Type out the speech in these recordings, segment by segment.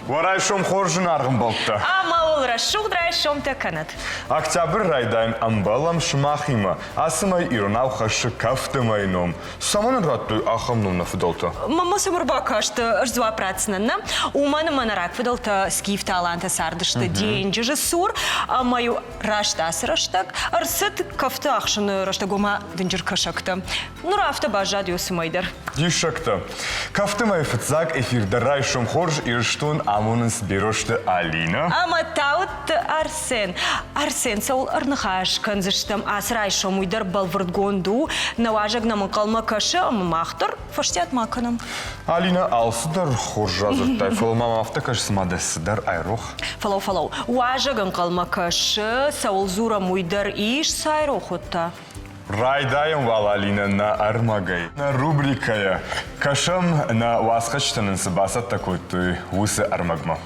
Уӕ райсом хорз, зынаргъ ӕмбӕлттӕ! Ӕмӕ уыл рӕсугъд райсомтӕ кӕнӕд! Октябры райдайӕн ӕмбӕлӕм сымахимӕ. Ацы мӕй иронау хӕссы кӕфты мӕйы ном. Цӕмӕн ын радтой ахӕм ном нӕ фыдӕлтӕ? Мама сӕм ӕрбакаст, ӕз дзуапп ратдзынӕн, нӕ? Уымӕн ӕмӕ нӕ рагфыдӕлтӕ скифтӕ-алантӕ цардысты денджызы цур, ӕмӕ-иу раст ацы рӕстӕг ӕрцыд кӕфты ӕхсыны рӕстӕг, ома дынджыр кӕсӕгтӕ. Ныр афтӕ баззад уыцы мӕй дӕр. Диссӕгтӕ. Кафты мӕй фыццаг эфир дӕр райсом хорз Ирыстон амонынц Берозты Алинӕ. Ӕмӕ Таутты Арсен. Арсен, цӕуыл ӕрныхас кӕндзыстӕм ацы райсом, уый дӕр бӕлвырдгонд у. Нӕ уазӕг нӕм ӕнхъӕлмӕ кӕсы, ӕмӕ мах дӕр фӕстиат ма кӕнӕм. Алинӕ, алцыдӕр хорз радзырдтай, фӕлӕ мӕм афтӕ кӕсы, цыма дӕ цыдӕр айрох. Фӕлӕуу, фӕлӕуу. Уазӕг ӕнхъӕлмӕ кӕсы, цӕуыл дзурӕм, уый дӕр ис, цы айрох уыдта? Райдайӕм уал, Алинӕ, нӕ ӕрмӕгӕй. Нӕ рубрикӕйӕ кӕсӕм, нӕ уацхӕсджытӕ нын цы бацӕттӕ кодтой, уыцы ӕрмӕгмӕ.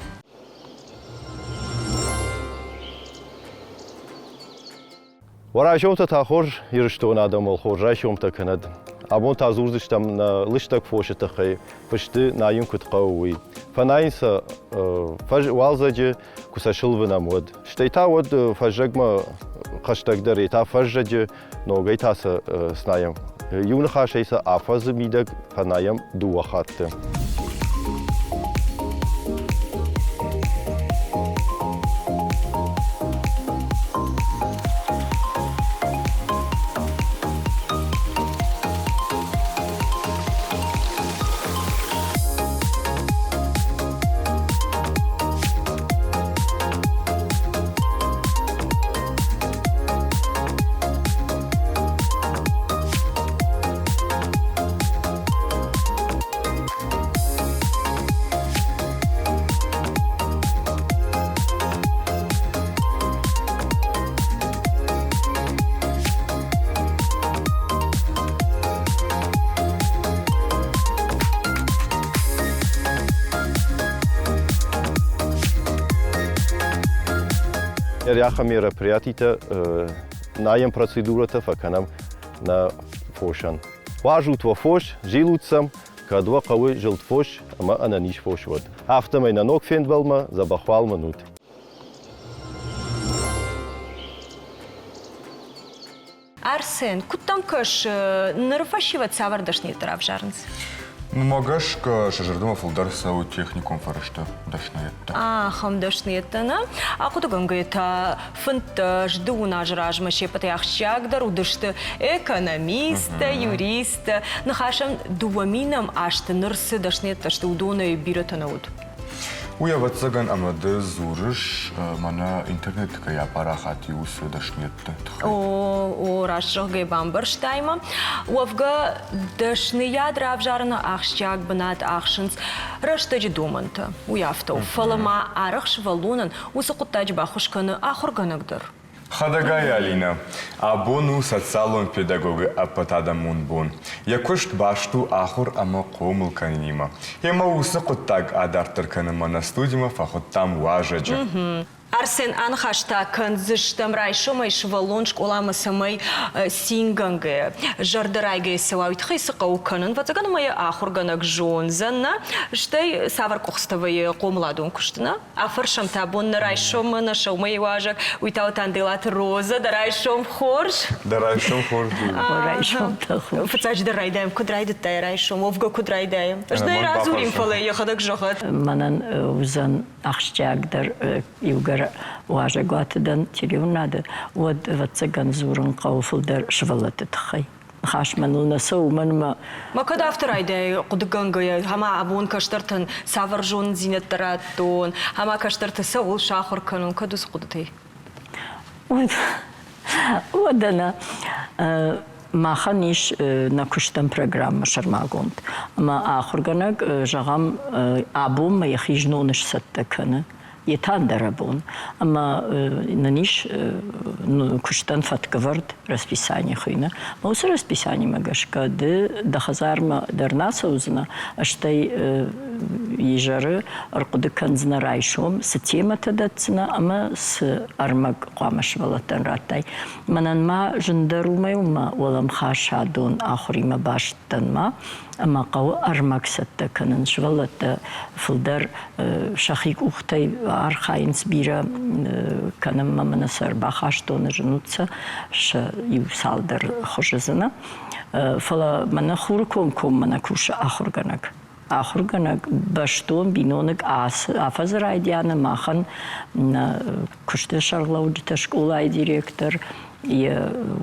Уӕ райсомтӕ та хорз, Ирыстоны адӕмыл хорз райсомтӕ кӕнӕд. Абон та дзурдзыстӕм нӕ лыстӕг фосы тыххӕй, фысты найын куыд хъӕуы, уый. Фӕнайын сӕ уалдзӕджы, куы сӕ сылвынӕм, уӕд. Стӕй та уӕд фӕззӕгмӕ хӕстӕгдӕр, йе та фӕззӕджы ногӕй та сӕ снайӕм. Иу ныхасӕй сӕ афӕдзы мидӕг фӕнайӕм дыууӕ хатты. Ахӕм мероприятитӕ найӕн процедурӕтӕ фӕкӕнӕм нӕ фосӕн. Уарзут уӕ фос, зилут сӕм, кӕд уӕ хъӕуы зылд фос ӕмӕ ӕнӕниз фос уӕд. Афтӕмӕй нӕ ног фембӕлдмӕ дзӕбӕх уал мын ут. Арсен, куыд дӕм кӕсы, ныры фӕсивӕд цавӕр дӕсныйӕдтӕ равзарынц? Мӕ гӕсгӕ, сӕ зӕрдӕмӕ фылдӕр цӕуы техникон фӕрӕзты дӕсныйӕдтӕ. Ахӕм дӕсныйӕдтӕ нӕ. Ахъуыдыгӕнгӕйӕ та 15 дыууын азы размӕ се ппӕтӕй ахсджиагдӕр уыдысты экономисттӕ, юристтӕ. Ныхасӕн дыууӕ минӕм азты ныр цы дӕсныйӕдтӕ сты, уыдонӕй бирӕтӕ нӕ уыд. Уый, ӕвӕццӕгӕн, ӕмӕ ды дзурыс, мӕнӕ интернеты кӕй апарахат и, уыцы дӕсныйӕдты тыххӕй. О, о, раст зӕгъгӕ, бамбӕрстай мӕ. Уӕвгӕ, дӕсныйад равзарыны ахсджиаг бынат ахсынц рӕстӕджы домӕнтӕ. Уый афтӕ у. Фӕлӕ ма арӕх сывӕллонӕн уыцы хъуыддаджы баххуыс кӕны ахуыргӕнӕг дӕр. Хӕдӕгай, Алинӕ, абон у социалон педагогы ӕппӕтадӕмон бон. Йӕ куыст баст у ахуыр ӕмӕ хъомыл кӕнынимӕ. Йемӕ уыцы хъуыддаг адарддӕр кӕнынмӕ нӕ студимӕ фӕхуыдтам уазӕджы. Арсен, аныхас та кӕндзыстӕм райсомӕй сывӕллон скъоламӕ цӕмӕй цингӕнгӕ, зӕрдӕрайгӕ цӕуа, уый тыххӕй цы хъӕуы кӕнын? Ӕвӕццӕгӕн ӕмӕ йӕ ахуыргӕнӕг зондзӕн, нӕ? Стӕй цавӕр къуыхцытӕ вӕййы хъомыладон куысты, нӕ? Афӕрсӕм та бон нӕ райсоммӕ, нӕ сӕумӕйы уазӕг. Уый та у Танделаты Роза. Дӕ райсом хорз. Дӕ райсом хорз. Райсом та хорз. Фыццаджыдӕр райдайӕм, куыд райдыдтай райсом, уӕвгӕ куыд райдайӕм? Ӕз дӕ радзурин, фӕлӕ йӕхӕдӕг зӕгъӕд. Мӕнӕн уыдзӕн ахсджиагдӕр иугӕр уазӕгуаты дӕн телеуынады, уӕд, ӕвӕццӕгӕн, дзурын хъӕуы фылдӕр сывӕллӕтты тыххӕй. Ныхас мӕныл нӕ цӕуы, уымӕн ӕмӕ Ма кӕд афтӕ райдайы хъуыдыгӕнгӕйӕ, ӕмӕ абон кӕстӕртӕн цавӕр зонындзинӕдтӕ радтон, ӕмӕ кӕстӕрты цӕуыл сахуыр кӕнон, кӕд уыцы хъуыдытӕй? Уӕдӕ нӕ махӕн ис нӕ куыстӕн программӕ сӕрмагонд. Ӕмӕ ахуыргӕнӕг, зӕгъӕм, абонмӕ йӕхи зноны сцӕттӕ кӕны. Йе та ӕндӕрӕбон. Ӕмӕ нын ис куыстӕн фӕткӕвӕрд расписание хуыйны. Ӕмӕ уыцы расписанимӕ гӕсгӕ ды дӕ хӕдзармӕ дӕр нӕ ацӕудзынӕ, стӕй изӕры ӕрхъуыды кӕндзынӕ райсом, цы темӕтӕ дӕтдзынӕ ӕмӕ цы ӕрмӕг хъуамӕ сывӕллӕттӕн радтай. Мӕнӕн ма зындӕр уымӕй у мӕ уӕлӕмхасадон ахуыримӕ баст дӕн ма, ӕмӕ хъӕуы ӕрмӕг цӕттӕ кӕнын. Сывӕллӕттӕ фылдӕр сӕхи къухтӕй архайынц бирӕ кӕнынмӕ мӕнӕ сӕ ӕрбахастон зын уыд сӕ сӕ иу цалдӕр хуызы дзы нӕ. Фӕлӕ мӕнӕ хуры комкоммӕ нӕ кусы ахуыргӕнӕг. Ахуыргӕнӕг бӕстон биноныг ацы афӕдзы райдианы махӕн нӕ куысты сӕргълӕуджытӕ, скъолайы директор, йӕ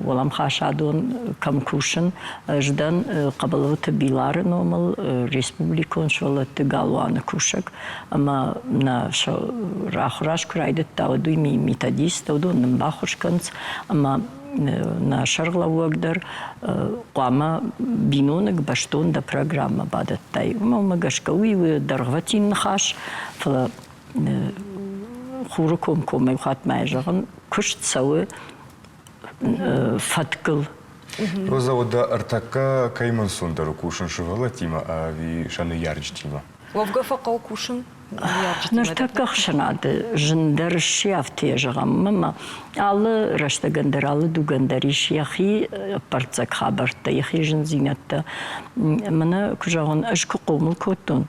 уӕлӕмхасадон кӕм кусын, ӕз дӕн Хъӕбӕлоты Билары номыл республикон сывӕллӕтты галуаны кусӕг ӕмӕ нӕ ахуыраз куы райдыдта, уӕд уый методисттӕ, уыдон нын баххуыс кӕнынц ӕмӕ нӕ сӕргълӕууӕг дӕр хъуамӕ биноныг бӕстон дӕ программӕ бадӕттай. Уымӕ гӕсгӕ уый у дӕргъвӕтин ныхас, фӕлӕ хуры комкоммӕ иу хатт ма зӕгъын, куыст цӕуы фӕткыл. Роза, уӕдӕ ӕртӕккӕ кӕй ӕнцондӕр у кусын сывӕллӕттимӕ ӕви сӕ ныййарджытимӕ? Уӕвгӕ фӕхъӕуы кусын Ныртӕккӕ ӕхсӕнады зындӕр сси афтӕ зӕгъӕм, ӕмӕ алы рӕстӕгӕн дӕр, алы дугӕн дӕр ис йӕхи ӕппӕрццӕг хабӕрттӕ, йӕхи зындзинӕдтӕ. Мӕнӕ куы зӕгъон, ӕз куы хъомыл кодтон,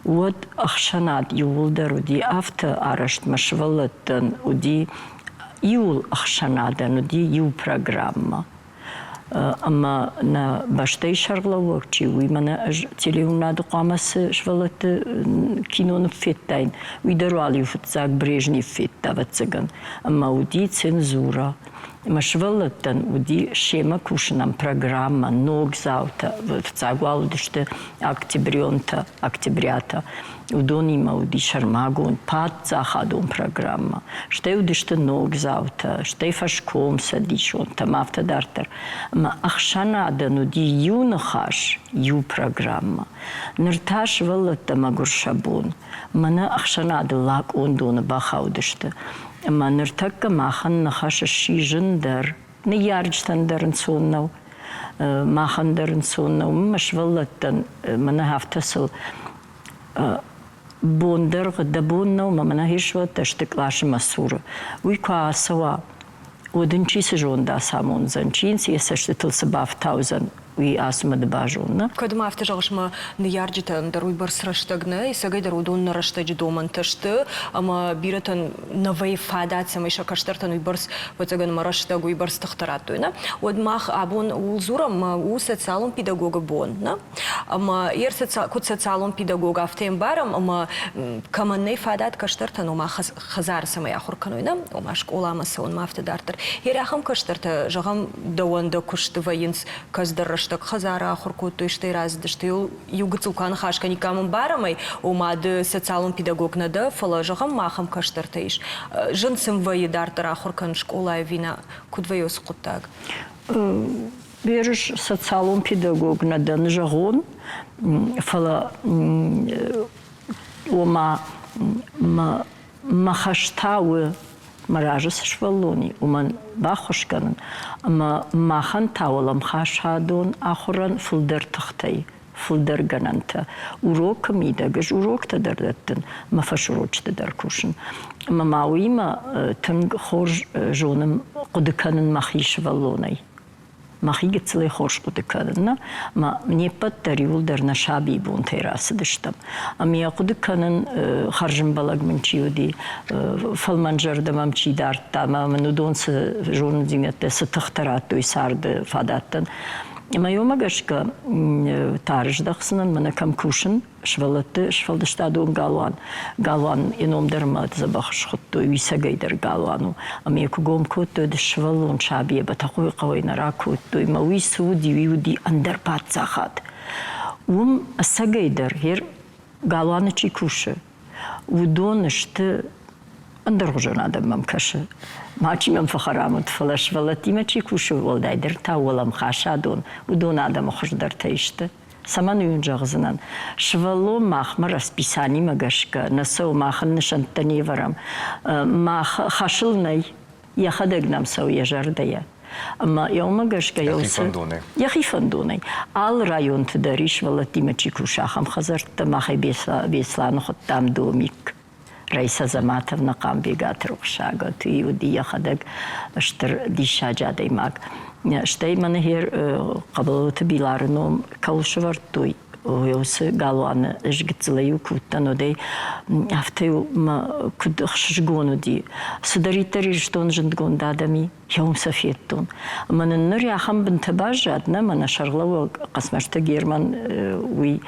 уӕд ӕхсӕнад иууылдӕр уыди афтӕ арӕзт, мӕ сывӕллӕттӕн уыди иуыл ӕхсӕнадӕн уыди иу программӕ. Ӕмӕ нӕ бӕстӕйы сӕргълӕууӕг чи у, уый мӕнӕ ӕз телеуынады хъуамӕ цы сывӕллӕтты киноныв федтаин, уый дӕр уал-иу фыццаг Брежнев федта, ӕвӕццӕгӕн. Ӕмӕ уыди цензурӕ. Ӕмӕ сывӕллӕттӕн уыди семӕ кусынӕн программӕ, ногдзаутӕ, фыццаг уал уыдысты октябрионтӕ, октябрятӕ. Уыдонимӕ уыди сӕрмагонд паддзахадон программӕ, стӕй уыдысты ногдзаутӕ, стӕй фӕскомцӕдисонтӕ ӕмӕ афтӕ дарддӕр. Ӕмӕ ӕхсӕнадӕн уыди иу ныхас, иу программӕ. Ныр та сывӕллӕттӕ мӕгуыр сӕ бон. Мӕнӕ ӕхсӕнады лакъон доны бахаудысты. Ӕмӕ ныртӕккӕ махӕн ныхас сси зындӕр, ныййарджытӕн дӕр ӕнцон нӕу, махӕн дӕр ӕнцон нӕу. Мӕ сывӕллӕттӕн мӕнӕ афтӕ сыл бондӕргъы дӕ бон нӕу, мӕ мӕнӕ хи сты къласы мӕ цуры. Уый куы ацӕуа, уӕд ын чи цы зонд ацамондзӕн, чи йын йӕ цӕстытыл цы бафтаудзӕн, уый ацы мӕ ды базон, нӕ? Кӕд ма афтӕ зӕгъыс, мӕ ныййарджытӕн дӕр уыйбӕрц рӕстӕг нӕй, ӕцӕгӕйдӕр уыдон нӕ рӕстӕджы домӕнтӕ сты, ӕмӕ бирӕтӕн нӕ вӕййы фадат, цӕмӕй сӕ кӕстӕртӕн уыйбӕрц, ӕвӕццӕгӕн, мӕ рӕстӕг уыйбӕрц тыхтӕ радтой, нӕ? Уӕд мах абон ууыл дзурӕм, мӕ у социалон педагогы бон, нӕ? Ӕмӕ йе куыд социалон педагог, афтӕ ӕмбарӕм, ӕмӕ кӕмӕн нӕй фадат кӕстӕртӕн, ома хӕдзары цӕмӕй ахуыр кӕной, нӕ? Ома скъоламӕ цӕуынмӕ афтӕ дарддӕр. Йе ахӕм кӕстӕртӕ, зӕгъӕм, дӕуӕн дӕ куысты вӕййынц, кӕцыдӕр рӕстӕг хӕдзары ахуыр кодтой, стӕй рацыдысты. Иу гыццыл куы аныхас кӕниккам ӕмбарӕм ӕй, ома ды социалон педагог нӕ дӕ, фӕлӕ, зӕгъӕм, ма ахӕм кӕстӕртӕ ис. Зын сын вӕййы дарддӕр ахуыр кӕнын скъолайы ӕви нӕ? Куыд вӕййы уыцы хъуыддаг? Берыс социалон педагог нӕ дӕн зӕгъон, фӕлӕ ома мӕ мӕ хӕс та у мӕ разы цы сывӕллон и, уымӕн баххуыс кӕнын ӕмӕ махӕн та уӕлӕмхасадон ахуырӕн фылдӕр тыхтӕй, фылдӕр гӕнӕнтӕ. Урокы мидӕг ӕз уроктӕ дӕр дӕттын, мӕ фӕсурочты дӕр кусын. Ӕмӕ ма уыимӕ тынг хорз зонын хъуыды кӕнын мӕхи сывӕллонӕй. Мӕхи гыццылӕй хорз хъуыды кӕнын, нӕ? Мӕ не ппӕт дӕр иууылдӕр нӕ сабийы бонтӕй рацыдыстӕм. Ӕмӕ йӕ хъуыды кӕнын, хӕрзӕмбӕлӕг мын чи уыди, фӕлмӕнзӕрдӕ мӕм чи дардта, ӕмӕ мын уыдон цы зонындзинӕдтӕ, цы тыхтӕ радтой царды фадӕттӕн. Ӕмӕ уымӕ гӕсгӕ тары здӕхдзынӕн, мӕнӕ кӕм кусын, сывӕллӕтты сфӕлдыстадон галуан. Галуан йӕ ном дӕр ма дзӕбӕх схуыдтой, уисӕгӕй дӕр галуан у. Ӕмӕ йӕ куы гом кодтой, уӕд сывӕллон сабийӕ Бӕтӕхъойы хъӕуӕй нӕ ракодтой. Мӕ уый цы уыди, уый уыди ӕндӕр паддзахад. Уым ӕцӕгӕй дӕр галуаны чи кусы, уыдон сты ӕндӕргъуызон адӕм мӕм кӕсы. Мачи мӕм фӕхӕрам уыд, фӕлӕ сывӕллӕттимӕ чи кусы, уӕлдайдӕр та уӕлӕмхасадон, уыдон адӕмы хуыздӕртӕй сты. Цӕмӕн уын зӕгъдзынӕн? Сывӕллон махмӕ расписанимӕ гӕсгӕ нӕ цӕуы, мах ын нысӕнттӕ не вӕрӕм. Мах хӕсыл нӕй, йӕхӕдӕг нӕм цӕуы йӕ зӕрдӕйӕ. Ӕмӕ йӕ уымӕ гӕсгӕ Йӕхи фӕндонӕй. Йӕхи фӕндонӕй. Алы районты дӕр ис сывӕллӕттимӕ чи кусы, ахӕм хӕдзӕрттӕ. Мах ӕй Беслӕны хуыдтам домик. Раиса Заматовна Хъамбегаты рухсаг уый уыди йӕхӕдӕг стыр диссаджы адӕймаг. Стӕй мӕнӕ хер Хъӕбылты Билары ном кӕуыл сӕвӕрдтой, уыцы галуаны ӕз гыццылӕй-иу куы уыдтӕн, уӕдӕй афтӕ-иу мӕ куыд ӕхсызгон уыди. Цыдӕриддӕр Ирыстон зындгонд адӕм и, уым сӕ федтон. Ӕмӕ нын ныр ахӕм бынтӕ баззад, нӕ мӕнӕ сӕргълӕууӕг Хъӕцмӕзты Герман уый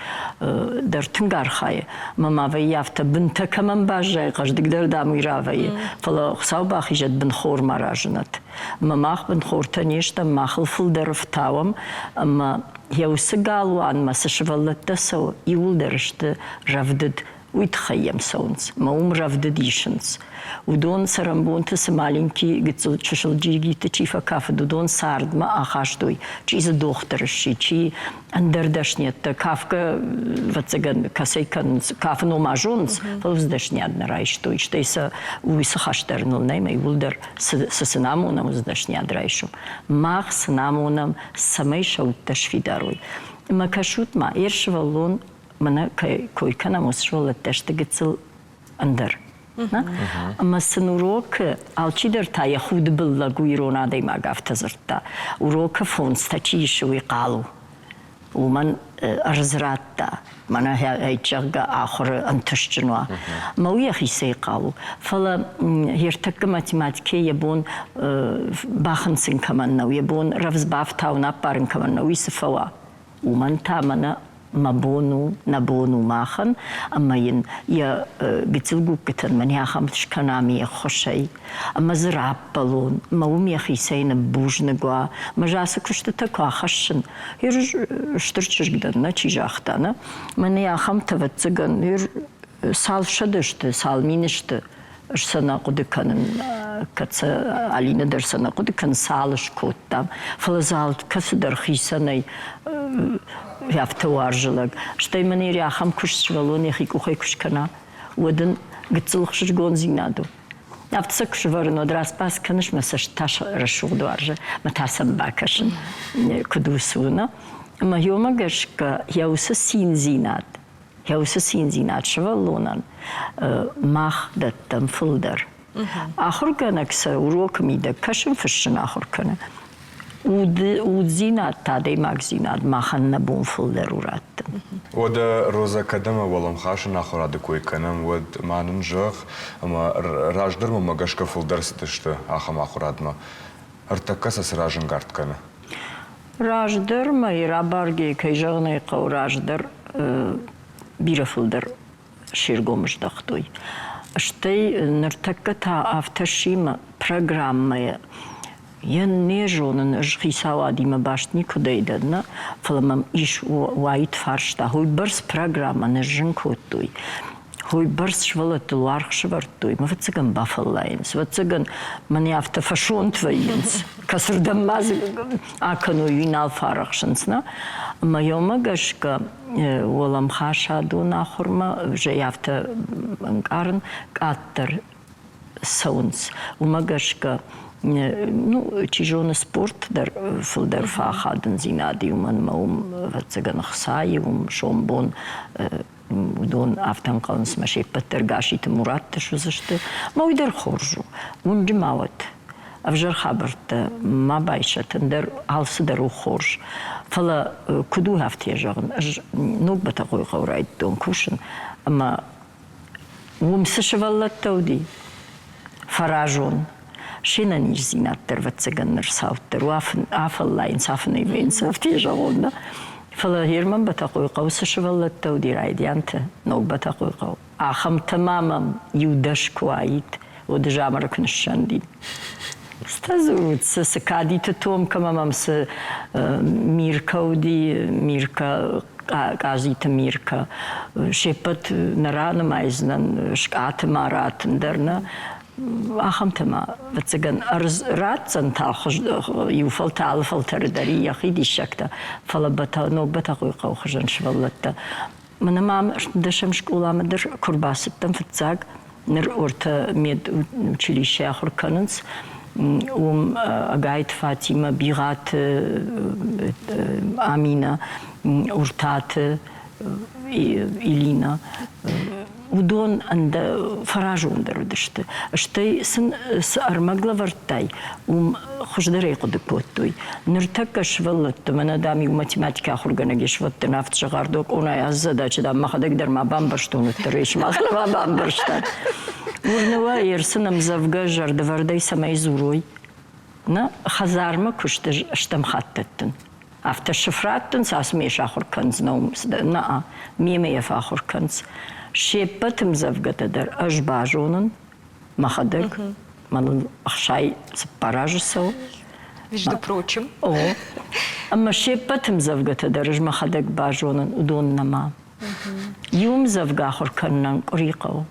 дӕр тынг архайы. Ӕмӕ ма вӕййы афтӕ, бынтӕ кӕмӕн баззайы, хъӕздыгдӕр дам уый равӕййы. Фӕлӕ Хуыцау бахизӕд бынхор ма разынӕд. Ӕмӕ мах бынхортӕ не стӕм, махыл фылдӕр ӕфтауӕм ӕмӕ йӕ уыцы галуанмӕ цы сывӕллӕттӕ цӕуы, иууылдӕр сты рӕвдыд уый тыххӕй йӕм цӕуынц мӕ уым рӕвдыд исынц. Уыдон цӕрӕнбонты цы маленький гыццыл чысыл джигиты чи фӕкафыд, уыдон цардмӕ ахастой, чи дзы дохтыр сси, чи ӕндӕр дӕсниӕдтӕ. Кафгӕ, ӕвӕццӕгӕн, кӕцӕй кӕнынц, кафын ома зонынц, фӕлӕ уыцы дӕсниад нӕ райстой. Стӕй сӕ уый цы хӕс дӕр ныл нӕй, мӕ иууылдӕр цы сын амонӕм, уыцы дӕсниад райсом. Мах сын амонӕм, цӕмӕй сӕ удтӕ сфидар уой. Ӕмӕ кӕсут-ма, йе сывӕллон мӕнӕ кӕй кой кӕнӕм, уыцы сывӕллӕттӕ сты гыццыл ӕндӕр. Ӕмӕ сын урокы алчидӕр та йӕ худы был лӕг у ирон адӕймаг афтӕ дзырдта. Урокы фондзтӕ чи исы, уый хъал у. Уымӕн ӕрдз радта, мӕнӕ зӕгъгӕ, ахуыры ӕнтыстджын уа. Мӕ уый йӕхицӕй хъал у. Фӕлӕ ӕртӕккӕ математикӕйы йӕ бон бахынцын кӕмӕн нӕу, йӕ бон рӕвдз бафтауын, аппарын кӕмӕн нӕу, уый цы фӕуа? Уымӕн та мӕнӕ мӕ бон у, нӕ бон у махӕн, ӕмӕ йын йӕ гыццыл гуккытӕн мӕнӕ ахӕм скӕнӕм йе ххуысӕй, ӕмӕ дзы раппӕлон, ӕмӕ уым йӕхицӕй ныббузныг уа. Мӕ ацы куыстытӕ куы ахӕссын, стыр чызг дӕн, нӕ чи загъта, нӕ? Мӕнӕ ахӕмтӕ, ӕвӕццӕгӕн, цал сӕдӕ сты, цал мины сты, ӕз сӕ нӕ хъуыды кӕнын, кӕд сӕ Алинӕ дӕр сӕ нӕ хъуыды кӕны, цал скодтам, фӕлӕ дзы кӕцыдӕр хицӕнӕй афтӕ уарзы лӕг. Стӕй мӕн ахӕм куыст сывӕллон йӕхи къухӕй куы скӕна, уӕд ын гыццыл ӕхсызгондзинад у. Афтӕ сӕ куы сӕвӕрын, уӕд распас кӕныс, мӕ цӕст та рӕсугъд уарзы, мӕ та сӕм бакӕсын, куыд у, цы у, нӕ? Ӕмӕ уымӕ гӕсгӕ йӕ уыцы циндзинад Йӕ уыцы циндзинад сывӕллонӕн мах дӕттӕм фылдӕр. Ахуыргӕнӕг сӕ урокы мидӕг кӕсын, фыссын ахуыр кӕны. Уддзинад та, адӕймагдзинад махӕн нӕ бон фылдӕр у раттын. Уӕдӕ, Розӕ, кӕд ӕмӕ уӕлӕмхасӕн ахуырады кой кӕнӕм, уӕд ма нын зӕгъ, ӕмӕ раздӕр мӕмӕ гӕсгӕ фылдӕр цыдысты ахӕм ахуырадмӕ. Ӕртӕккӕ сӕ цы разӕнгард кӕны? Раздӕр мӕ рабаргӕ, кӕй зӕгъын ӕй хъӕуы, раздӕр бирӕ фылдӕр се ргом здӕхтой. Стӕй ныртӕккӕ та афтӕ сси мӕ программӕйы йӕ не зонын, ӕз хицауадимӕ баст никуыдӕй дӕн, нӕ, фӕлӕ мӕм ис уаид фарста, уыйбӕрц программӕ ныззын кодтой, уыйбӕрц сывӕллӕттыл уаргъ сӕвӕрдтой, мӕ ӕвӕццӕгӕн бафӕллайынц, ӕвӕццӕгӕн мӕнӕ афтӕ фӕсонт вӕййынц, кӕцырдӕм ма дзы акӕной, уый нал фӕарӕхсынц, нӕ? Ӕмӕ уымӕ гӕсгӕ уӕлӕмхасадон ахуырмӕ, зӕй афтӕ ӕнкъарын, къаддӕр цӕуынц. Уымӕ гӕсгӕ, ну, чи зоны, спорт дӕр фылдӕр фӕахадындзинад и, уымӕн ӕмӕ уым, ӕвӕццӕгӕн, ӕхца и, уым сомбон уыдон афтӕ ӕнхъӕлынц, мӕ се ппӕт дӕр Гаситы Муратты суыдзысты. Мӕ уый дӕр хорз у. Уынджы ма уӕд ӕвзӕр хабӕрттӕ ма байсӕт, ӕндӕр алцыдӕр у хорз. Фӕлӕ куыд у афтӕ зӕгъын, ӕз ног Бӕтӕхъойыхъӕуы райдыдтон кусын, ӕмӕ уым цы сывӕллӕттӕ уыди, фӕразон, се нӕниздзинад дӕр, ӕвӕццӕгӕн, ныр цауддӕр у, афӕллайынц, афынӕй вӕййынц, афтӕ зӕгъон, нӕ? Фӕлӕ Герман Бӕтӕхъойыхъӕуы цы сывӕллӕттӕ уыди райдианты, ног Бӕтӕхъойыхъӕу, ахӕмтӕ ма мӕм иу дӕс куы уаид, уӕд ӕз амыры куы ныссӕндин. Цытӕ дзурут, цы Кадиты Томкӕ ӕмӕ мӕм цы Миркӕ уыди, Миркӕ, Къазиты Миркӕ, се ппӕт нӕ ранымайдзынӕн, Скъаты Марат, ӕндӕр нӕ. Ахӕмтӕ ма, ӕвӕццӕгӕн, ӕрдз ратдзӕн та иу фӕлтӕр алы фӕлтӕры дӕр йӕхи диссӕгтӕ, фӕлӕ ног Бӕтӕхъойыхъӕуы хуызӕн сывӕллӕттӕ. Мӕнӕ ма дӕсӕм скъоламӕ дӕр куы рбацыдтӕн фыццаг, ныр ортӕ медучилище ахуыр кӕнынц, уым Ӕгайты Фатимӕ, Бигъаты Аминӕ, Уртаты Илина. Уыдон фӕразондӕр уыдысты. Стӕй сын цы ӕрмӕг лӕвӕрдтай, уым хуыздӕрӕй хъуыды кодтой. Ныртӕккӕ сывӕллӕтты, мӕнӕ, дам, иу математикӕ ахуыргӕнӕг ис, уӕддӕр афтӕ зӕгъардо къонайы ацы задача, дам, мӕхӕдӕг дӕр ма бамбӕрстон, уӕддӕр ӕй сымах нӕма бамбӕрстат. Уырны уӕ, ӕрсын ӕмдзӕвгӕ зӕрдӕвӕрдӕй цӕмӕй дзурой? Нӕ хӕдзармӕ куысты стӕм хатт дӕттын. Афтӕ сыф раттынц, ацы ме сахуыр кӕндзынӕ, нӕ, мемӕ йӕ фӕахуыр кӕнц. Се ппӕт ӕмдзӕвгӕтӕ дӕр ӕз базонын мӕхӕдӕг, мӕныл 64 азы цӕуы. Между прочим. О. Ӕмӕ се ппӕт ӕмдзӕвгӕтӕ дӕр ӕз мӕхӕдӕг базонын, уыдон нӕма. Иу ӕмдзӕвгӕ ахуыр кӕнынӕн къуыри хъӕуы.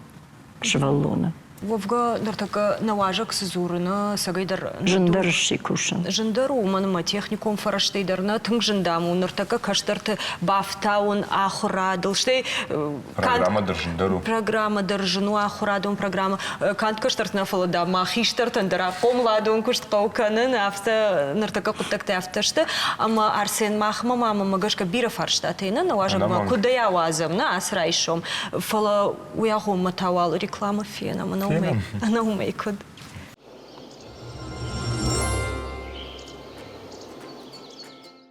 Сывӕллоны. Уӕвгӕ, ныртӕккӕ нӕ уазӕг цы дзуры, нӕ цӕгӕйдӕр Зындӕр сси кусын. Зындӕр у, уымӕн ӕмӕ техникон фӕрӕзтӕй дӕр нӕ тынг зындам у ныртӕккӕ кӕстӕрты бафтауын ахуырадыл, стӕй Программӕ дӕр зындӕр у. Программӕ дӕр зын у, ахуырадон программӕ. Канд кӕстӕрты нӕ, фӕлӕ дам ма хистӕртӕн дӕр хъомыладон куыст хъӕуы кӕнын, афтӕ ныртӕккӕ хъуыддӕгтӕ афтӕ сты. Ӕмӕ Арсен, махмӕ ма мӕнмӕ гӕсгӕ бирӕ фарстатӕ нӕ нӕ уазӕгмӕ куыд ӕй ауадзӕм, нӕ ацы райсом. Фӕлӕ уый агъоммӕ та уал рекламӕ фенӕм, ӕнӕ уымӕй куыд?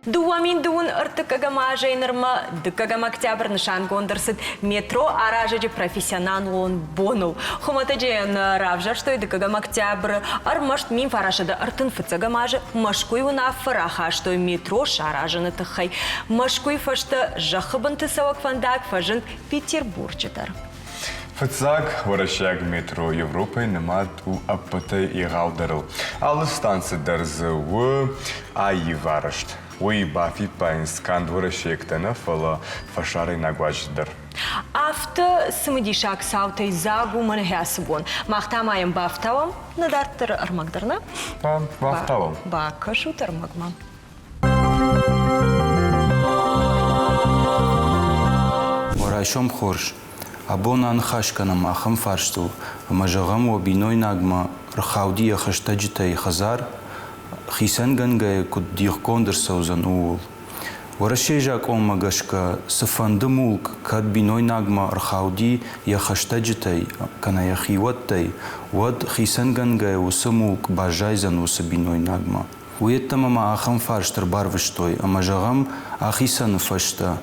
2031 азӕй нырмӕ дыккӕгӕм октябрь нысангонд ӕрцыд метро аразӕджы профессионалон боныл. Хуымӕтӕджы нӕ равзӕрстой дыккӕгӕм октябры ӕрмӕст 1935 азы Мӕскуыйы уынаффӕ рахастой метро саразыны тыххӕй. Мӕскуыйы фӕстӕ зӕххы бынты цӕуӕг фӕндаг фӕзынд Петербурджы дӕр. Фыццаг уӕрӕсейаг метро Европӕйы нымад у ӕппӕтӕй егъаудӕрыл. Алы станцы дӕр дзы у аиварӕзт. Уый бафиппайынц канд уӕрӕсейӕгтӕ нӕ, фӕлӕ фӕсарӕйнаг уазджытӕ дӕр. Афтӕ цымыдисаг цаутӕй дзаг у мӕнӕ ацы бон. Мах та ма йӕм бафтауӕм нӕ дарддӕры ӕрмӕг дӕр, нӕ? Бафтауӕм. Бакӕсут ӕрмӕгмӕ. Райсом хорз. Абон аныхас кӕнӕм ахӕм фарстыл, ӕмӕ зӕгъӕм, уӕ бинойнагмӕ рхауди йӕ хӕстӕджытӕй хӕдзар, хицӕнгӕнгӕйӕ куыд дихгонд ӕрцӕудзӕн, ууыл. Уӕрӕсейы закъонмӕ гӕсгӕ, цыфӕнды мулк кӕд бинойнагмӕ ӕрхауди йӕ хӕстӕджытӕй кӕнӕ йӕ хиуӕттӕй, уӕд хицӕнгӕнгӕйӕ уыцы мулк баззайдзӕн уыцы бинойнагмӕ. Уыйеддӕмӕ ма ахӕм фарст ӕрбарвыстой, ӕмӕ, зӕгъӕм, ахицӕны фӕстӕ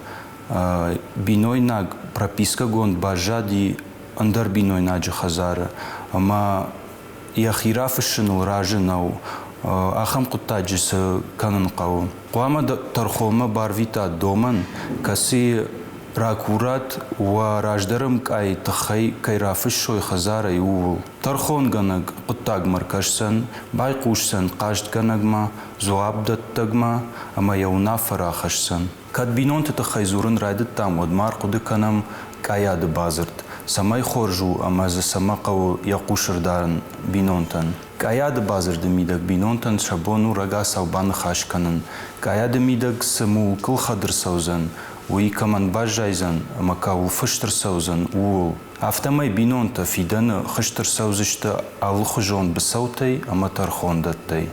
бинойнаг пропискӕгонд баззади ӕндӕр бинойнаджы хӕдзары ӕмӕ йӕхи рафыссыныл разы нӕу. Ахӕм хъуыддаджы цы кӕнын хъӕуы? Хъуамӕ тӕрхонмӕ барвита домӕн, кӕцыйы ракурат уӕ раздӕры мкъайы тыххӕй кӕй рафыссой хӕдзарӕй, ууыл. Тӕрхонгӕнӕг хъуыддагмӕ ркӕсдзӕн, байхъусдзӕн хъастгӕнӕгмӕ, дзуапдӕттӕгмӕ ӕмӕ йӕ уынаффӕ рахӕсдзӕн. Кӕд бинонты тыххӕй дзурын райдыдтам, уӕд ма ӕрхъуыды кӕнӕм къайады бадзырд, цӕмӕй хорз у ӕмӕ дзы цӕмӕ хъӕуы йӕ хъус ӕрдарын бинонтӕн. Къайады бадзырды мидӕг бинонтӕн сӕ бон у рагацау баныхас кӕнын, къайады мидӕг цы мулкыл хӕд ӕрцӕудзӕн, уый кӕмӕн баззайдзӕн ӕмӕ кӕуыл фыст ӕрцӕудзӕн, ууыл. Афтӕмӕй бинонтӕ фидӕны хызт ӕрцӕудзысты алыхуызон быцӕутӕй ӕмӕ тӕрхондӕттӕй.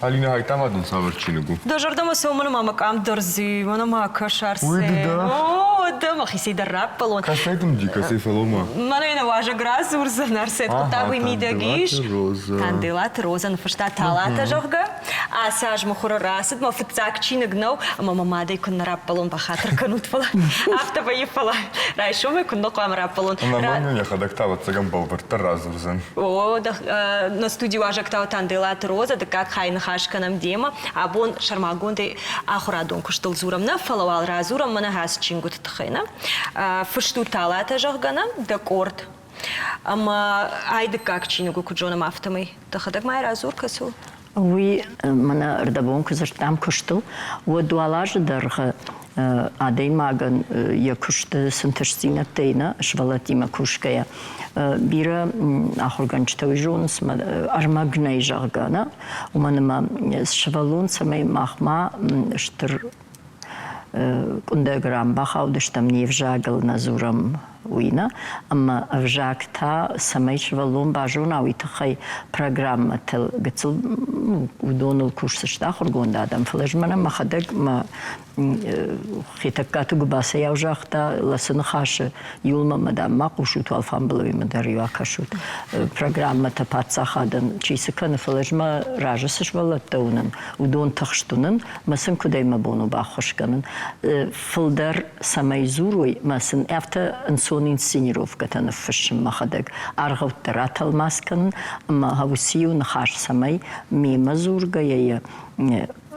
Алина, хай ма дын цавӕр чиныг у? Дӕ зӕрдӕмӕ цӕуы мӕнӕ ма мӕ къам дӕр дзы, мӕнӕ ма кӕс Арсен. Уый ды дӕ? О, дӕ мӕхицӕй дӕр раппӕлон. Кӕцӕй дын уыди, кӕцӕй фӕлӕуу-ма? Мӕнӕ нӕ уазӕг радзурдзӕн, Арсен, хъуыддаг уый мидӕг ис. Роза. Танделаты Роза ныффыста Талатӕ, зӕгъгӕ. Ацы аз мыхуыры рацыд мӕ фыццаг чиныг нӕу, ӕмӕ мӕ мадӕй куыннӕ раппӕлон, бахатыр кӕнут, фӕлӕ афтӕ вӕййы, фӕлӕ райсомӕй куыннӕ хъуамӕ раппӕлон. Ӕмӕ мӕн йӕхӕдӕг та, ӕвӕццӕгӕн, бӕлвырддӕр радзурдзӕн. О, нӕ студийы уазӕг та Танделаты Роза, дыккаг хайы ныхас кӕнӕм демӕ. Абон сӕрмагондӕй ахуырадон куыстыл дзурӕм нӕ, фӕлӕ уал радзурӕм мӕнӕ ацы чингуыты тыххӕй. Нӕ? Фыст у Талатӕ, зӕгъгӕ, нӕ, дӕ къорд. Ӕмӕ ай дыккаг чиныг у, куыд зонӕм, афтӕмӕй. Дӕхӕдӕг ма йӕ радзур, кӕцы у? Уый мӕнӕ ӕрдӕбон куы дзырдтам куыстыл, уӕд уал азы дӕргъы адӕймагӕн йӕ куысты цы нтыстдзинӕдтӕй нӕ сывӕллӕттимӕ кусгӕйӕ бирӕ ахуыргӕнджытӕ уый зонынц, ӕрмӕг нӕй, зӕгъгӕ, нӕ, уымӕн ӕмӕ сывӕллон цӕмӕй махмӕ стыр къуындӕг ран бахаудыстӕм, не взагыл нӕ дзурӕм, уый нӕ. Ӕмӕ ӕвзаг та, цӕмӕй сывӕллон базона, уый тыххӕй программӕтыл гыццыл уыдоныл кусдзысты ахуыргонд адӕм. Фӕлӕ ӕз мӕнӕ мӕхӕдӕг мӕ Хетӕгкаты Гуыбацӕйау загъта Ласы ныхасы, иуылмӕ мӕ дам ма хъусут, алфамбылаймӕ дӕр-иу акӕсут. Программӕтӕ паддзахадӕн чи цы кӕны, фӕлӕ ӕз мӕ разы цы сывӕллӕттӕ уынын, уыдон тыхст уынын, мӕ сын куыдӕй мӕ бон у баххуыс кӕнын. Фылдӕр цӕмӕй дзурой, мӕ сын афтӕ ӕнцон инсценировкӕтӕ ныффыссын мӕхӕдӕг, аргъӕуттӕ ратӕлмац кӕнын ӕмӕ уыцы-иу ныхас цӕмӕй мемӕ дзургӕйӕ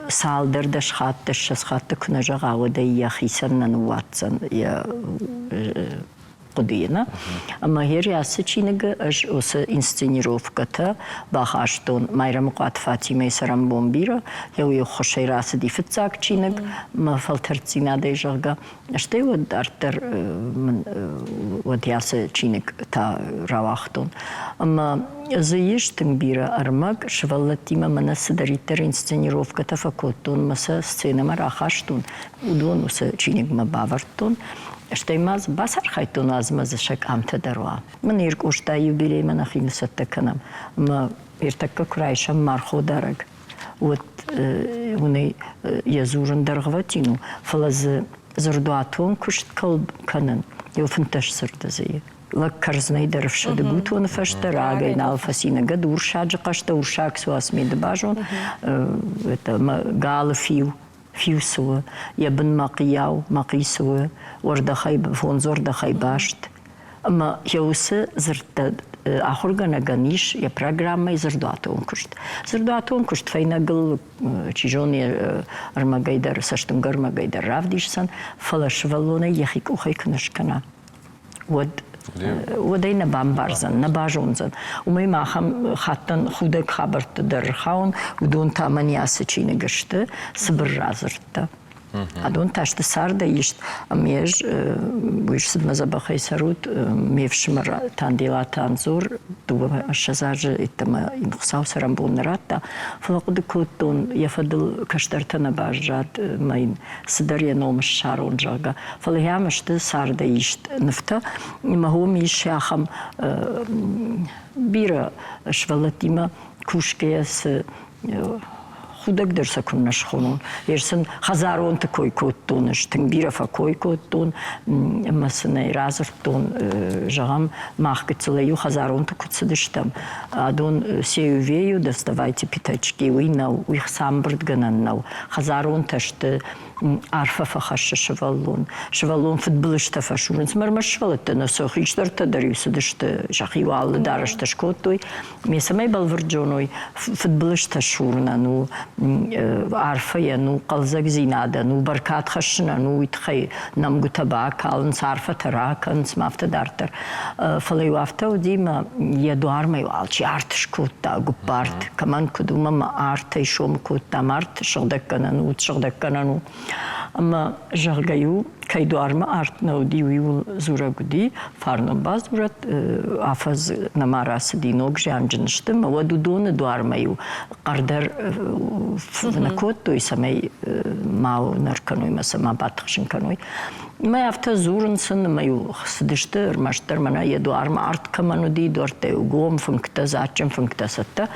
цалдӕр дӕс хатты, 20 хатты куы нӕ зӕгъа, уӕд ӕй йӕхицӕн нӕ ныууадздзӕн йӕ хъуыдыйы. Нӕ? Ӕмӕ гъер ацы чиныгы ӕз уыцы инсценировкӕтӕ бахастон Майрӕмыхъуаты Фатимӕйы цӕрӕнбон бирӕ, йӕ уый ӕххуысӕй рацыди фыццаг чиныг, мӕ фӕлтӕрддзинадӕй зӕгъгӕ. Стӕй уӕд дарддӕр мын уӕд ацы чиныг та рауагътон. Ӕмӕ дзы ис тынг бирӕ ӕрмӕг, сывӕллӕттимӕ мӕнӕ цыдӕриддӕр инсценировкӕтӕ фӕкодтон мӕ сӕ сценӕмӕ рахастон, уыдон уыцы чиныгмӕ бавӕрдтон. Стӕй ма дзы бацархайдтон, азмӕ дзы сӕ къамтӕ дӕр уа. Мын Иркъостайы юбилеймӕ нӕхи ныцӕттӕ кӕнӕм. Ӕмӕ ӕртӕккӕ куы райсӕм марходарӕг, уӕд уын йӕ дзурын дӕргъвӕтин у, фӕлӕ дзы дзырдуатон куыст кӕнын, иу 15 дзырды дзы и. Лӕг кӕрдзынӕй дӕр ӕфсады гутоны фӕстӕ рагӕй нал фӕци ныгӕд урсаджы хъӕстӕ урсаг суацмеды базон, галы фиу, фиу цы у, йӕ бын мӕхъийау, мӕхъи цы у, уӕрдӕхӕй, фондзуӕрдӕхӕй баст. Ӕмӕ йӕ уыцы дзырдтӕ ахуыргӕнӕгӕн ис йӕ программӕйы дзырдуатон куыст. Дзырдуатон куыст фӕйнӕгыл, чи зоны, ӕрмӕгӕй дӕр, цӕстуынгӕ ӕрмӕгӕй дӕр равдисдзӕн, фӕлӕ сывӕллонӕй йӕхи къухӕй куы нӕ скӕна, уӕд уӕд ӕй нӕ бамбардзӕн, нӕ базондзӕн. Уымӕй ма ахӕм хаттӕн худӕг хабӕртты дӕр рхауын, уыдон та мӕн ацы чиныг сты цыбыр радзырдтӕ. Адон та сты цардӕй ист. Ӕмӕ ӕз уый рцыдмӕ дзӕбӕхӕй цӕрут, ме фсымӕр Танделаты Анзор 22 азы йеддӕмӕ йын Хуыцау цӕрӕнбон нӕ радта, фӕлӕ хъуыды кодтон, йӕ фӕдыл кӕстӕртӕ нӕ баззад мӕ йын цыдӕр йӕ ном ссарон, зӕгъгӕ. Фӕлӕ йӕм сты цардӕй ист нывтӕ. Мӕ хом ис ахӕм бирӕ сывӕллӕттимӕ кусгӕйӕ цы худӕг дӕр сӕ куыннӕ схонон. Ӕз сын хӕдзаронты кой кодтон, ӕз тынг бирӕ фӕкой кодтон ӕмӕ сын ӕй радзырдтон, зӕгъӕм, мах гыццылӕй-иу хӕдзаронты куыд цыдыстӕм, адон сею-вею доставайте пятачки, уый нӕу, уый хцамбырдгӕнӕн нӕу. Хӕдзаронтӕ сты арфӕ фӕхӕссы сывӕллон. Сывӕллон фыдбылызтӕ фӕсурынц. Ӕрмӕст сывӕллӕттӕ нӕ, сӕ хистӕртӕ дӕр-иу цыдысты, сӕхи алы дарӕстӕ скодтой. Ме цӕмӕй бӕлвырд зоной, фыдбылызтӕ сурынӕн у, арфӕйӕн у, хъӕлдзӕгдзинадӕн у, бӕркад хӕссынӕн у, уый тыххӕй нӕмгуытӕ бакалынц, арфӕтӕ ракӕнынц, ма афтӕ дарддӕр. Фӕлӕ-иу афтӕ уыди, мӕ йӕ дуармӕ-иу алчи арт скодта, гуыппарт, кӕмӕн куыд, уымӕ мӕ артӕй сомы кодта, арт сыгъдӕггӕнӕн у, сыгъдӕггӕнӕн у. Ӕмӕ, зӕгъгӕ-иу, кӕй дуармӕ арт нӕ уыди, уый дзурӕг уыди, фарнон бадзурӕд, афӕдз нӕма рацыди, ног зианджын сты, ӕмӕ уӕд уыдоны дуармӕ-иу хъӕрдӕр нӕ кодтой, цӕмӕй ма нӕр кӕной мӕ сӕ ма батыхсын кӕной. Мӕ афтӕ дзурын сын, ӕмӕ-иу цыдысты, ӕрмӕстдӕр мӕнӕ йӕ дуармӕ арт кӕмӕн уыди, дуӕрттӕ-иу гом, фынгтӕ, дзаджджын фынгтӕ цӕттӕ.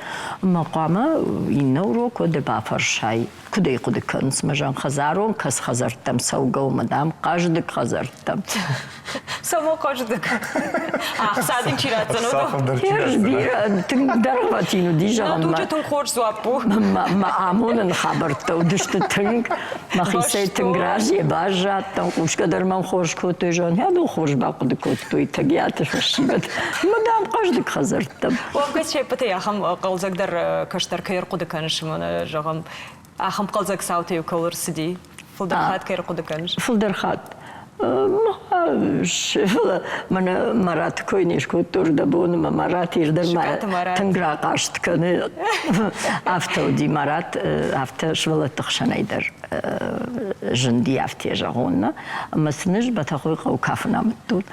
Ӕмӕ хъуамӕ иннӕ урок уӕд бафӕрсай, куыд ӕй хъуыды кӕнынц, мӕ зӕгъын, хӕдзарон кӕс хӕдзӕрттӕм цӕугӕ у, мадам, хъӕздыг хӕдзӕрттӕм. Цӕмӕ хъӕздыг? Ӕхца дын чи ратдзӕн, уыдон? Хӕрз бирӕ, тынг дӕргъвӕтин уыди, зӕгъын. Дуджы тынг хорз дзуапп у. Мӕ амонӕн хабӕрттӕ уыдысты тынг. Мӕхицӕй тынг разыйӕ баззадтӕн, хъусгӕ дӕр мӕм хорз кодтой, зӕгъын, йӕ хорз бахъуыды кодтой Тӕгиаты фӕсивӕд. Мадам, хъӕздыг хӕдзӕрттӕм. Уӕвгӕ се ппӕтӕй ахӕм хъӕлдзӕгдӕр кӕстӕр кӕй ӕрхъуыды кӕныс, мӕнӕ, зӕгъӕм, ахӕм хъӕлдзӕг цаутӕ-иу кӕуыл ӕрцыди? Фылдӕр хатт кӕй ӕрхъуыды кӕныс? Фылдӕр хатт. фӕлӕ мӕнӕ Мараты кой не скодтон рдӕбоны мӕ Марат ирдӕн ма тынг рахъаст кӕны. Афтӕ уыди Марат, афтӕ сывӕллӕтты хсӕнӕй дӕр зынди, афтӕ зӕгъон нӕ. Ӕмӕ сын ӕз Бӕтӕхъойы хъӕуы кафын амыдтон.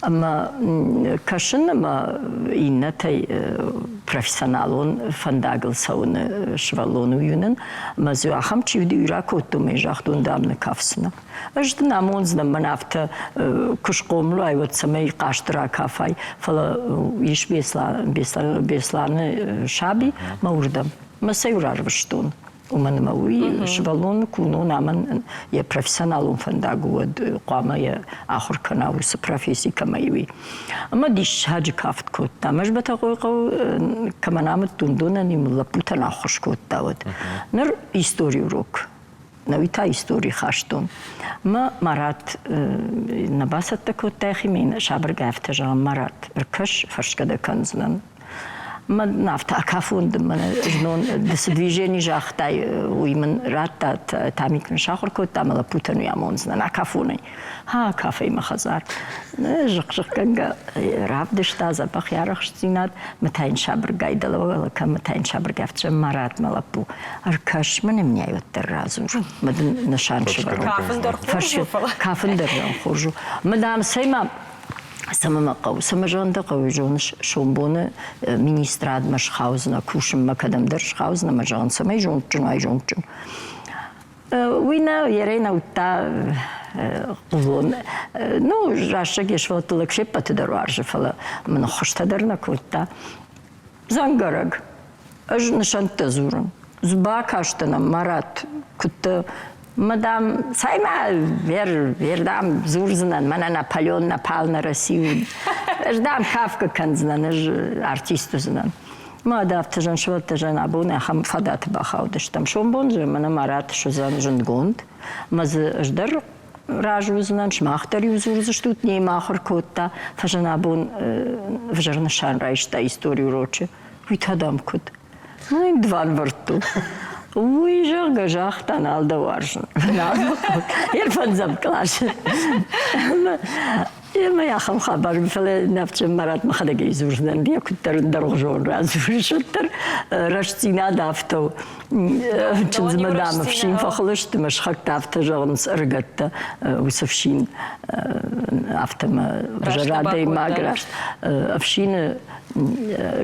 Ӕмӕ кӕсын ӕмӕ иннӕтӕй профессионалон фӕндагыл цӕуыны сывӕллон уый уынын. Ӕмӕ дзы ахӕм чи уыди, уый ракодтон ӕмӕ загътон, дам, нӕ кафдзынӕ. Ӕз дын амондзынӕн, мӕн афтӕ куы схъомыл уай, уӕд цӕмӕй хъазты ракафай, фӕлӕ ис Беслӕны саби мӕ уырдӕм. Мӕ сӕ иу рарвыстон. Уымӕн ӕмӕ уый сывӕллоны куы уынон, амӕн йӕ профессионалон фӕндаг у, уӕд хъуамӕ йӕ ахуыр кӕна уыцы професси кӕмӕй уый. Ӕмӕ диссаджы кафт кодта. Ӕз Бӕтӕхъойыхъӕуы кӕмӕн амыдтон, уыдонӕн-иу лӕппутӕн ӕххуыс кодта уӕд. Ныр историйы урок Науи та истори хастон. Мӕ Марат нӕ бацӕттӕ кодта йӕхимӕ, сабыргай афтӕ зӕгъӕм, Марат, ӕркӕс, фӕрсгӕ дӕ кӕндзынӕн. Мӕ афтӕ акафон дын мӕнӕ знон ды цы движени загътай, уый мын радта, Тамик мын сахуыр кодта, мӕ лӕппутӕн уый амондзынӕн акафонӕй. Ха, акафӕй мӕ хӕдзар. Зыхъ-зыхъгӕнгӕ равдыста дзӕбӕх йӕ арӕхстдзинад, мӕ та йын сабыргай дӕлӕуӕлӕ кӕм, мӕ та йын сабыргай афтӕ Марат, мӕ лӕппу, ӕркӕс мын ӕмӕ уӕддӕр радзур, мӕ дын нысан сӕвӕрон. Кафын дӕр хорз у, фӕлӕ. Кафын дӕр хорз у. Мӕ дам, цӕй ма цӕмӕ мӕ хъӕуы, цӕмӕ зӕгъын дӕ хъӕуы, зоныс, сомбоны министрадмӕ схаудзынӕ, кусынмӕ кӕдӕмдӕр схаудзынӕ мӕ зӕгъын, цӕмӕй зондджын уай, зондджын. Уый нӕ ерӕй нӕ уыдта хъулон. Ну, рӕстӕг йе сывӕллӕтты лӕг се ппӕты дӕр уарзы, фӕлӕ мын ӕххуыстӕ дӕр нӕ кодта. Дзӕнгӕрӕг. Ӕз нысӕнттӕ дзурын. Бакастӕн ӕм, Марат, куыдтӕ мадам, цӕй-ма, вер, вер, дам, дзурдзынӕн, мӕнӕ Наполеон напал на Россию. Ӕз, дам, кафгӕ кӕндзынӕн, ӕз артист уыдзынӕн. Мад афтӕ зын сывӕллӕттӕ зын абон ахӕм фадаты бахаудыстӕм. Сомбон дзы мӕнӕ Марат суыдзӕн зындгонд, мӕ дзы ӕз дӕр разы уыдзынӕн, сымах дӕр-иу дзурдзыстут, немӕ ахуыр кодта, фӕзын абон ӕвзӕр нысан райста историйы урочы. Уый та дам куыд? Ну, йын дывӕрвӕрдтон. Уый, зӕгъгӕ, загъта, нал дӕ уарзын. Нал дӕ фӕндзӕм къласы. Ӕмӕ ахӕм хабар, фӕлӕ нӕфджын Марат мӕхӕдӕг ӕй дзурдзынӕн, йӕ куыддӕр ӕндӕргъуызон радзурыс, уӕддӕр рӕстдзинад афтӕ у. Чындзмӕ дам ӕфсин фӕхыл сты, мӕ сыхӕгтӕ афтӕ зӕгъынц ӕрыгӕттӕ, уыцы фсин афтӕ мӕ ӕвзӕр адӕймаг раст ӕфсины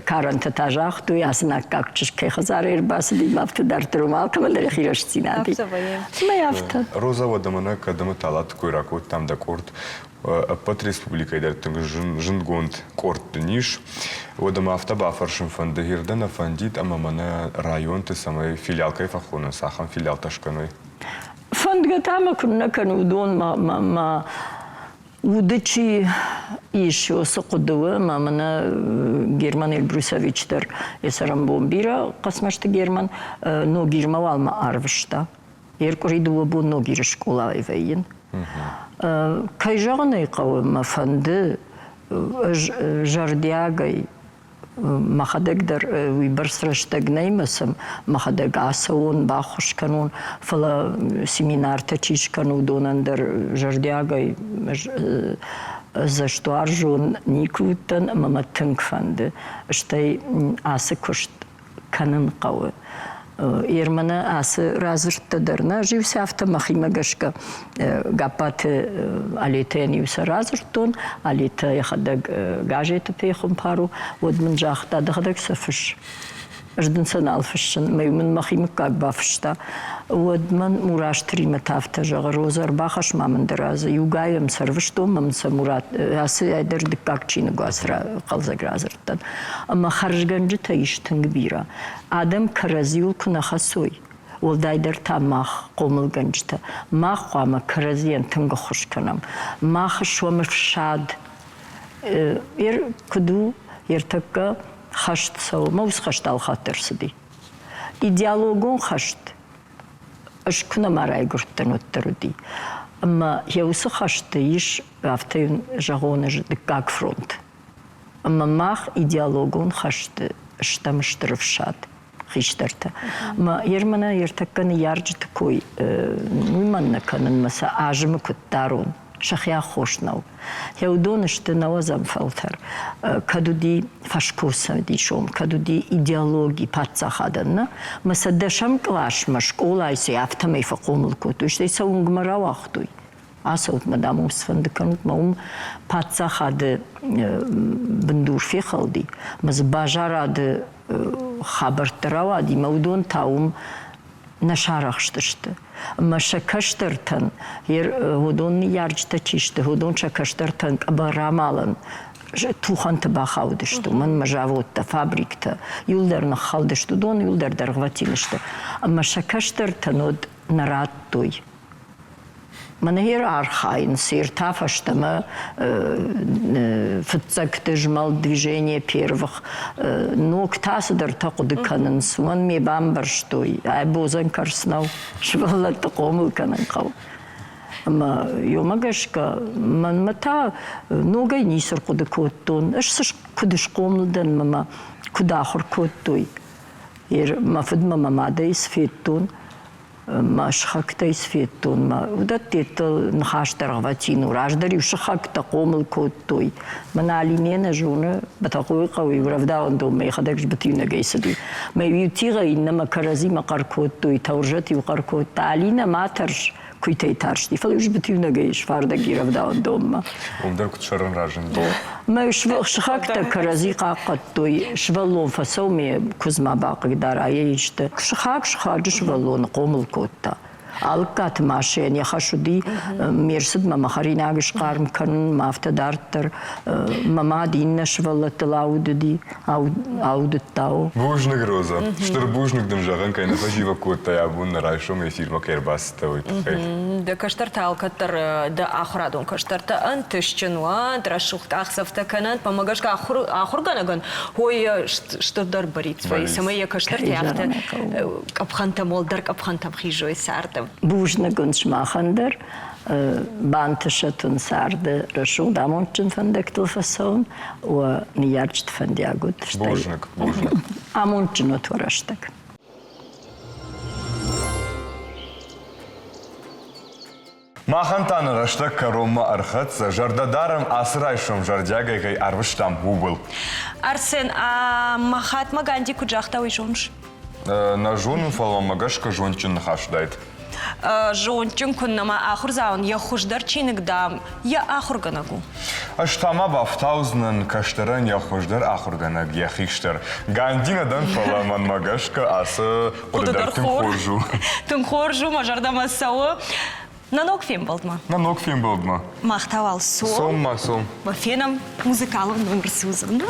карӕнтӕ та загътой, ацы наккаг чызг кӕй хӕдзарӕй ӕрбацыди, афтӕ дарддӕр уым алкӕмӕн дӕр йӕхи рӕстдзинад и. Ӕмӕ афтӕ. Роза, уӕдӕ мӕнӕ кӕдӕмы талаты кой ракодтам дӕ къорд ӕппӕт республикӕйы дӕр тынг зындгонд къорд дын ис. Уӕдӕ мӕ афтӕ бафӕрсын фӕнды, Ирдӕ нӕ фӕндид ӕмӕ мӕнӕ районты цӕмӕй филиал кӕй фӕхонынц, ахӕм филиалтӕ скӕной? Фӕндгӕ та мӕ куыннӕ кӕны, уыдон мӕ уды чи ис, уыцы хъуыды у, ӕмӕ мӕнӕ Герман Эльбрусович дӕр йӕ цӕрӕнбон бирӕ Хъӕцмӕзты Герман Ногирмӕ уал мӕ арвыста. Йе ркъуыри дыууӕ бон Ногиры скъолайы вӕййын. Кӕй зӕгъын ӕй хъӕуы, мӕ фӕнды ӕз зӕрдиагӕй мӕхӕдӕг дӕр уыйбӕрц рӕстӕг нӕй мӕ сӕм мӕхӕдӕг ацӕуон, баххуыс кӕнон, фӕлӕ семинартӕ чи скӕны, уыдонӕн дӕр зӕрдиагӕй цӕстуарзон никуы уыдтӕн ӕмӕ мӕ тынг фӕнды. Стӕй ацы куыст кӕнын хъӕуы. Ерманы ацы радзырдтӕ дӕр нӕ ӕз-иу сӕ афтӕ мӕхимӕ гӕсгӕ Гаппаты Алетӕйӕн-иу сӕ радзырдтон, Алетӕ йӕхӕдӕг газеты пехуымпар у, уӕд мын загъта, дӕхӕдӕг сӕ фысс. Ӕз дын сӕ нал фыссын, мӕ мын мӕхи мыггаг бафыста. Уӕд мӕн Мурасты Римӕ та афтӕ зӕгъы, Розӕ, ӕрбахӕсс ма мын дӕ разы. Иугай ӕм сӕрвыстон, мӕ мын сӕ Мурат, ацы дӕр дыккаг чиныг у ацы хъӕлдзӕг радзырд. дӕн. Ӕмӕ хӕрзгӕнджытӕ ис тынг бирӕ. Адӕм кӕрӕдзиуыл куы нӕ хӕцой, уӕлдайдӕр та мах, хъомылгӕнджытӕ, мах хъуамӕ кӕрӕдзийӕн тынг ӕххуыс кӕнӕм. Мах суӕм ӕфсад. Куыд у, ӕртӕккӕ хӕст цӕуы, мӕ уыцы хӕст алхатт ӕрцыди. Идеологон хӕст ӕз куы нӕма райгуырдтӕн, уӕддӕр уыди. Ӕмӕ йӕ уыцы хӕсты ис, афтӕ йын зӕгъон ӕз, дыккаг фронт. Ӕмӕ мах идеологон хӕсты стӕм стыр ӕфсад хистӕртӕ. Мӕ ермӕнӕ ӕртӕккӕ ныййарджыты кой уымӕн нӕ кӕнын, мӕ сӕ азымы куыд дарон. Сӕхи аххос нӕу. Гъе уыдон сты нӕуӕдзӕм фӕлтӕр. Кӕд уыди фӕскурсӕдисон, кӕд уыди идеологи паддзахадӕн, нӕ? Мӕ сӕ дӕсӕм къласмӕ скъолайы сӕ афтӕмӕй фӕхъомыл кодтой, стӕй сӕ уынгмӕ рауагътой. Ацӕут мӕ, дам, уым цыфӕнды кӕнут, мӕ уым паддзахады бындур фехӕлди, мӕ дзы базарады хабӕрттӕ рауади, мӕ уыдон та уым нӕ сарӕхстысты. Ӕмӕ сӕ кӕстӕртӕн, уыдон ныййарджытӕ чи сты, уыдон сӕ кӕстӕртӕн къӕбӕр амалӕн тухӕнты бахаудысты, уымӕн ӕмӕ заводтӕ, фабриктӕ иуылдӕр ныххӕлдысты, уыдон иуылдӕр дӕргъвӕтин сты. Ӕмӕ сӕ кӕстӕртӕн уӕд нӕ радтой. Мӕнӕ йе архайынц ӕртӕ фӕстӕмӕ фыццӕгты змӕлд движение первых ног та цыдӕртӕ хъуыды кӕнынц, уымӕн ме бамбӕрстой, ай бодзӕн кӕрц нӕу, сывӕллӕтты хъомыл кӕнын хъӕуы. Ӕмӕ йомӕ гӕсгӕ мӕнмӕ та ногӕй ницы рхъуыды кодтон. Ӕз цы куыд схъомыл дӕн мӕ куыд ахуыр кодтой. Мӕ фыдмӕ мӕ мадӕй цы федтон, мӕ сыхӕгтӕй цы федтон, мӕ уыдӕттӕ ныхас дӕргъвӕтин у. Раздӕр-иу сыхӕгтӕ хъомыл кодтой. Мӕн Алиме нӕ зоны, Бӕтӕхъойы хъӕуы-иу рӕвдауӕндонмӕ йӕхӕдӕг сбытиунӕгӕй цыди. Мӕ-иу тигъӕй иннӕмӕ кӕрӕдзимӕ хъӕр кодтой, Тӕуырзӕт-иу хъӕр кодта, Алинӕ, ма тӕрс, куыйтӕй тарсти, фӕлӕ-иу сбытиунӕгӕй сфардӕг и рӕвдауӕндонмӕ. Уым дӕр куыд сӕрӕн разынди. Мӕ сыхӕгтӕ кӕрӕдзи хъахъхъӕдтой, сывӕллон фӕцӕуы ме куыдз ма бахъыгдара йӕ исты. Сыхаг сыхаджы сывӕллоны хъомыл кодта. Алыккаты Машӕйӕн йӕ хӕс уыди ме рцыдмӕ мӕ хӕринаг схъарм кӕнын, мӕ афтӕ дарддӕр. Мӕ мад иннӕ сывӕллӕттыл аудыди, аудыдта. Бузныг, Роза. Стыр бузныг дын зӕгъын, кӕй нӕ фӕзивӕг кодтай абон нӕ райсом эфирмӕ кӕй ӕрбацыдтӕ, уый тыххӕй. Дӕ кӕстӕртӕ алкӕддӕр дӕ ахуырадон кӕстӕртӕ ӕнтыстджын уӕнт, рӕсугъд къахдзӕфтӕ кӕнӕнт. Мӕнмӕ гӕсгӕ ахуыргӕнӕгӕн хой стырдӕр бӕриц вӕййы, цӕмӕй йӕ кӕстӕртӕ афтӕ къӕпхӕнтӕм, уӕлдӕр къӕпхӕнтӕм хизой царды. Бузныг уын сымахӕн дӕр. Бантысӕт уын царды рӕсугъд амондджын фӕндӕгтыл фӕцӕуын. Уӕ ныййарджыты фӕндиаг уыд. Бузныг, бузныг. Амондджын уӕт уӕ рӕстӕг. Махӕн та нӕ рӕстӕг кӕронмӕ ӕрхӕццӕ, зӕрдӕ дарӕм ацы райсом зӕрдиагӕй кӕй арвыстам, ууыл. Арсен, а Махатма Ганди куыд загъта, уый зоныс? Нӕ зонын, фӕлӕ мӕ гӕсгӕ зондджын ныхас уыдаид. Зондджын куыннӕ ма ахуырдзауӕн йӕ хуыздӕр чиныг, дам, йӕ ахуыргӕнӕг у. Ӕз та ма бафтаудзынӕн кӕстӕрӕн йӕ хуыздӕр ахуыргӕнӕг, йӕ хистӕр. Ганди нӕ дӕн, фӕлӕ мӕнмӕ гӕсгӕ ацы хъуыды дӕр тынг хорз у. Тынг хорз у, мӕ зӕрдӕмӕ цӕуы. Нӕ ног фембӕлдмӕ. Нӕ ног фембӕлдмӕ. Мах та уал цом. Цом ма цом. Ма фенӕм музыкалон номер цы уыдзӕн.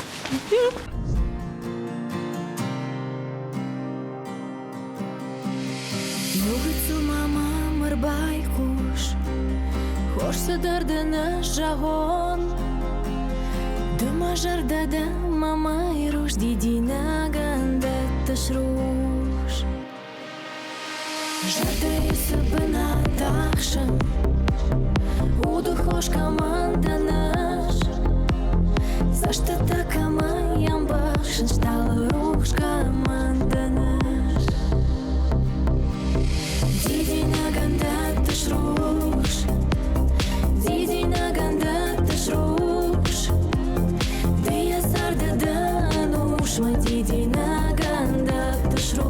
Иугыццыл ма мӕм ӕрбайхъус, Хорз цыдӕр дын ӕз зӕгъон. Ды мӕ зӕрдӕ дӕ, мӕ мӕйрухс дидинӕгӕн дӕттыс рухс. Зӕрдӕйы цы бынат ахсын, Уды хос кӕмӕн дӕн ӕз, Цӕстытӕ кӕмӕй ӕмбӕхсынц, Стъалы рухс кӕмӕн дӕн ӕз. Дидинӕгӕн дӕттыс рухс, Дидинӕгӕн дӕттыс рухс, Ды йӕ царды дӕ ӕнусмӕ Дидинӕгӕн дӕттыс рухс.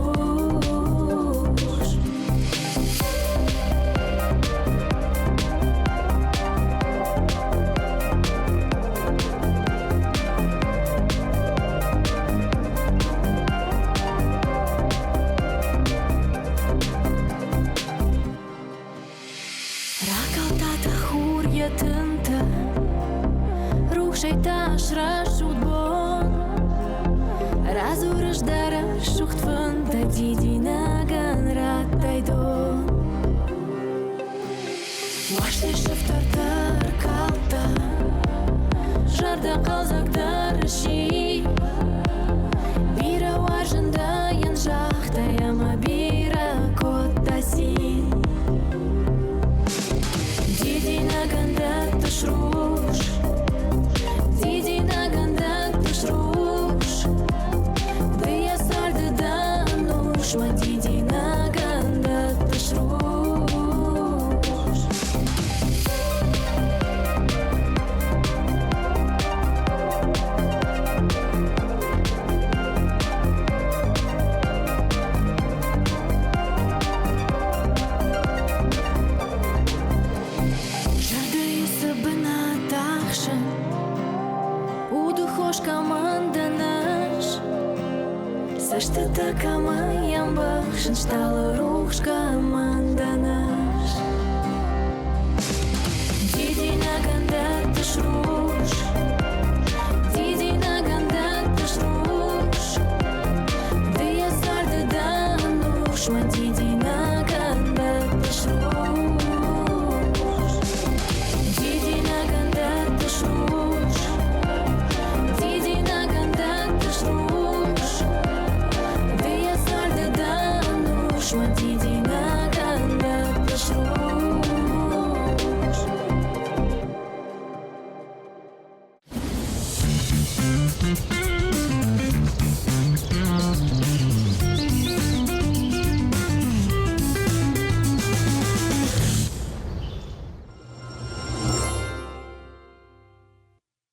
Ракалдта та хур йӕ тынтӕ, рухсӕй та срӕсугъд бон. Радзурыс дӕ рӕсугъд фынтӕ, дидинӕгӕн радтай дон. Уарзтӕй сыфтӕртӕ ркалдта, зӕрдӕ хъӕлдзӕгдӕр сси. Бирӕ уарзын дӕ йын загътай ӕмӕ бирӕ кодта цин. Дидинӕгӕн дӕттыс рухс, дидинӕгӕн дӕттыс рухс. Ды йӕ царды дӕ ӕнусмӕ дидинӕгӕн дӕттыс рухс. Цӕстытӕ кӕмӕй ӕмбӕхсынц, стъалы рухс кӕмӕн дӕн ӕз. Дидинӕгӕн дӕттыс рухс.